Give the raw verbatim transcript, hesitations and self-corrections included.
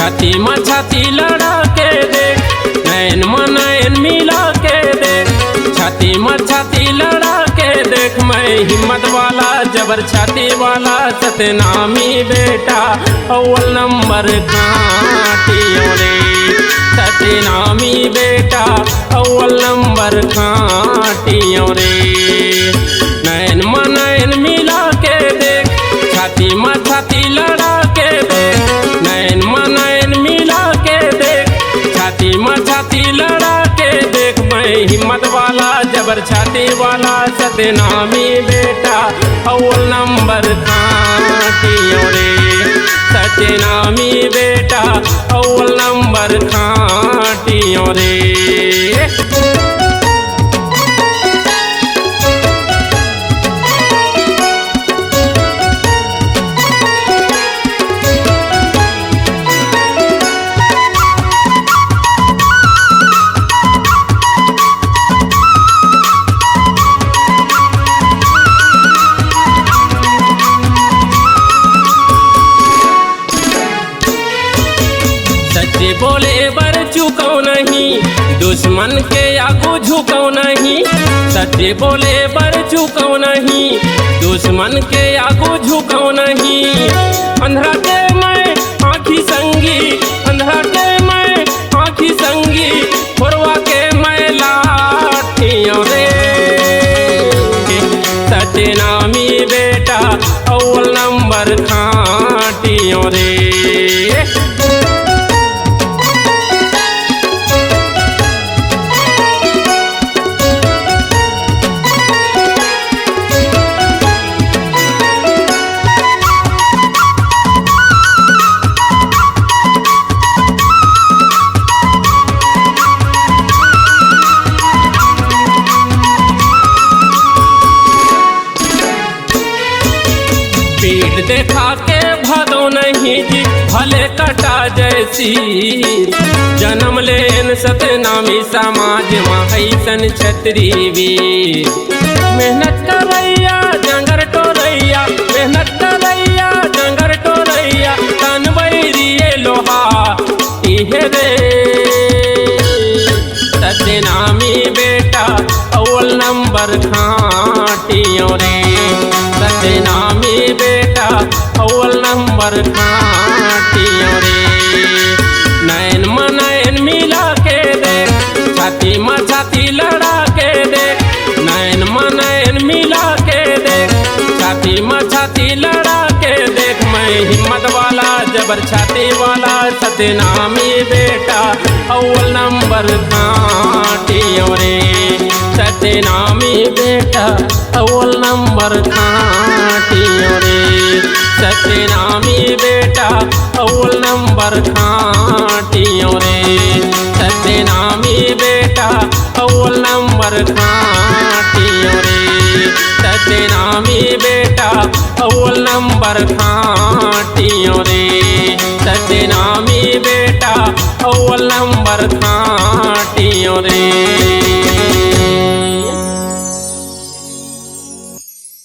छाती म छाती लड़ा के देख, नैन म नैन मिला के देख, छाती म छाती लड़ा के देख, मैं हिम्मत वाला जबर छाती वाला सतनामी बेटा अव्वल नंबर खाटियो रे, सतनामी बेटा अव्वल नंबर खाटियो रे। नैन म नैन मिला के देख, छाती म छाती लड़ा के देख, नैन म नैन मिला के देख, छाती म छाती लड़ा के देख, मैं हिम्मत वाला जबर छाती वाला सतनामी बेटा अव्वल नंबर खाटियो रे, सतनामी बेटा अव्वल नंबर खाटियो रे। सच्चे बोले बर चुकव नहीं, दुश्मन के आगू झुकव नहीं। सच्चे बोले बर चुकव नहीं, दुश्मन के आगू झुकव नहीं। अंधरा के मैं आँखी संगी, अंधरा के मैं आँखी संगी, खोरवा के मैं लाठियो रे। सतनामी बेटा अव्वल नंबर खाटियो रे। पीठ देखा के भादो नहीं जी, भले कटा जैसी। जन्म लेन सतनामी समाज मा ऐसन छतरी वीर। मेहनत करैया जंगर टोरैया, मेहनत करैया जंगर टोरैया, तन बैरिये लोहा इहे रे। सतनामी बेटा अव्वल नंबर खाटियो रे, सतनामी बेटा अव्वल नंबर खाटियो रे। नैन म नैन मिला के देख, छाती म छाती लड़ा के देख, नैन म नैन मिला के देख, छाती म छाती लड़ा के देख, मैं हिम्मत वाला जबर छाती वाला सतनामी बेटा अव्वल नंबर खाटियो रे। सतनामी बेटा अव्वल नंबर खाटियो रे। सतनामी बेटा अव्वल नंबर खाटियो रे। सतनामी बेटा अव्वल नंबर खाटियो रे। सतनामी बेटा अव्वल नंबर खाटियो रे। सतनामी बेटा अव्वल नंबर खाटियो रे।